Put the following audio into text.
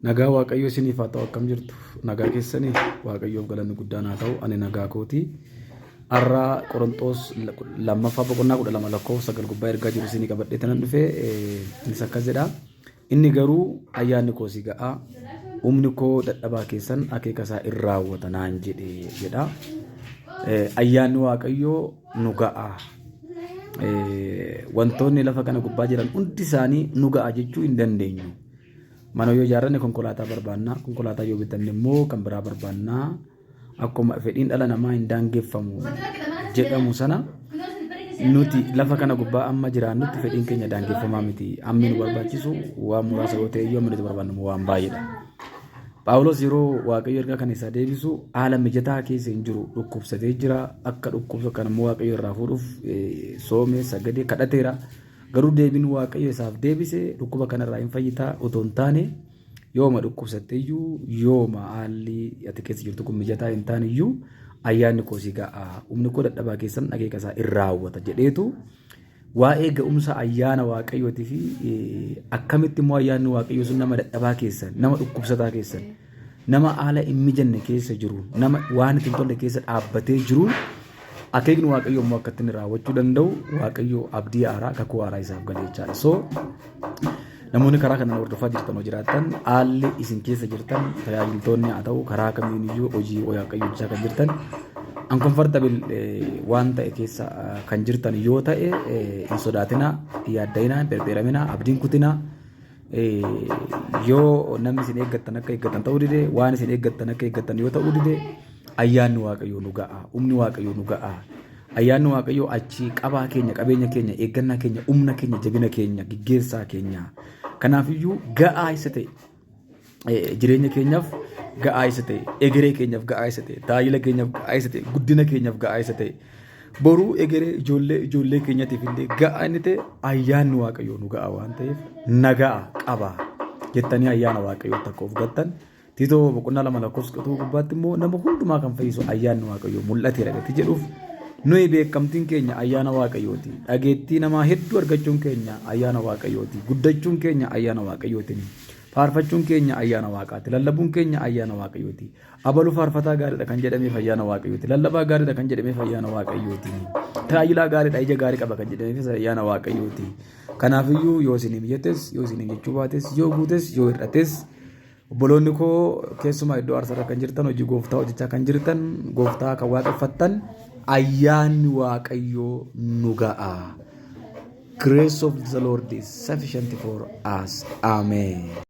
Nagaa Waaqayyo isiniif haa ta'u. Akkam jirtu? Nagaa keessanii? Waaqayyoof galanni guddaan haa ta'u. Ani nagaa kooti. Har'a Qoronxoos lammaffaa boqonnaa 12 lakkoofsa 9 gubbaa ergaa jiru isinii qabadhee tanan dhufe. Innis akkas jedha. Inni garuu ayyaanni koo si ga'a, humni koo dadhabaa keessan akeeka isaa in raawwata naan jedhe jedha. Ayyaanni Waaqayyoo nu ga'a. Wantoonni lafa kana gubbaa jiran hundi isaanii nu ga'a jechuu hin dandeenyu. Mana yoo ijaarranne konkolaataa barbaanna, konkolaataa yoo bitanne immoo kan biraa barbaanna. Akkuma fedhiin dhala namaa hin daangeffamu jedhamu sana, nuti lafa kana gubbaa amma jiraannutti fedhiin keenya daangeffamaa miti. Ammi nu barbaachisu waan muraasa yoo ta'e iyyuu, amma nuti barbaannu immoo waan baay'eedha. Phaawulos yeroo Waaqayyo ergaa kana isaa deebisu haala mijataa keessa hin jiru, dhukkubsatee jira. Akka dhukkubsa kana immoo Waaqayyo irraa fuudhuuf soomee, sagadee, kadhateera. Garuu deebiin Waaqayyo isaaf deebise dhukkuba kanarraa hin fayyitaa otoo hin taane, yooma dhukkubsatte iyyuu, yooma haalli ati keessa jirtu kun mijataa hin taane iyyuu, ayyaanni koo si ga'a, humni koo dadhabaa keessan akeeka isaa in raawwata jedheetu, waa'ee ga'umsa ayyaana Waaqayyootii fi akkamitti immoo ayyaanni Waaqayyoo sun nama dadhabaa keessan, nama dhukkubsataa keessan, nama haala hin mijanne keessa jiru, nama waan itti hin tolle keessa dhaabbatee jiruun akeekni Waaqayyoo immoo akka ittiin raawwachuu danda'u Waaqayyo abdii haaraa, kakuu haaraa isaaf gale jechaadha. So namoonni karaa kana hordofaa jirtan yoo jiraattan, haalli isin keessa jirtan, tajaajiltoonni haa ta'u, karaa kamiin iyyuu hojii Waaqayyoo hojjechaa kan jirtan, uncomfortable waan ta'e keessa kan jirtan yoo ta'e, hin sodaatinaa, hin yaadda'inaa, hin perpeeraminaa, abdiin kutinaa. Yoo namni isin eeggattan akka eeggattan ta'uu dide, waan isin eeggattan akka eeggattan yoo ta'uu dide, ayyaanni Waaqayyoo nu ga'a, humni Waaqayyoo nu ga'a. Ayyaanni Waaqayyoo achi qabaa keenya, qabeenya keenya, eeggannaa keenya, humna keenya, jabina keenya, gaggeessaa keenya. Kanaafiyyuu ga'aa isa ta'e, jireenya keenyaaf ga'aa isa ta'e, egeree keenyaaf ga'aa isa ta'e, tajaajila keenyaaf ga'aa isa ta'e, guddina keenyaaf ga'aa isa ta'e, boruu egeree ijoollee ijoollee keenyatiif illee ga'aa inni ta'e, ayyaanni Waaqayyoo nu ga'a waan ta'eef, na ga'a qaba jettanii ayyaana Waaqayyootti akka of gattan. Tiitoo boqonnaa 2 lakkoofsa 11 gubbaatti immoo nama hundumaa kan fayyisu ayyaanni Waaqayyoo mul'ateera gati jedhuuf, nuyi beekamtiin keenya ayyaana Waaqayyooti. Dhageettii namaa hedduu argachuun keenya ayyaana Waaqayyooti. Guddachuun keenya ayyaana Waaqayyootiin. Faarfachuun keenya ayyaana Waaqaati. Lallabuun keenya ayyaana Waaqayyooti. Abalu faarfataa gaariidha kan jedhameef ayyaana Waaqayyooti. Lallabaa gaariidha kan jedhameef ayyaana Waaqayyooti. Tajaajilaa gaariidha, ija gaarii qaba kan jedhameefis ayyaana Waaqayyooti. Kanaafiyyuu yoo isinii mijates, yoo isinii jechuu baates, yoo guutes, yoo hir'ates, obboloonni koo, keessumaa iddoo aarsaarra kan jirtan, hojii gooftaa hojjechaa kan jirtan, gooftaa kan waaqeffattan, ayyaanni Waaqayyoo nu ga'a. Grace of the Lord is sufficient for us. Amen.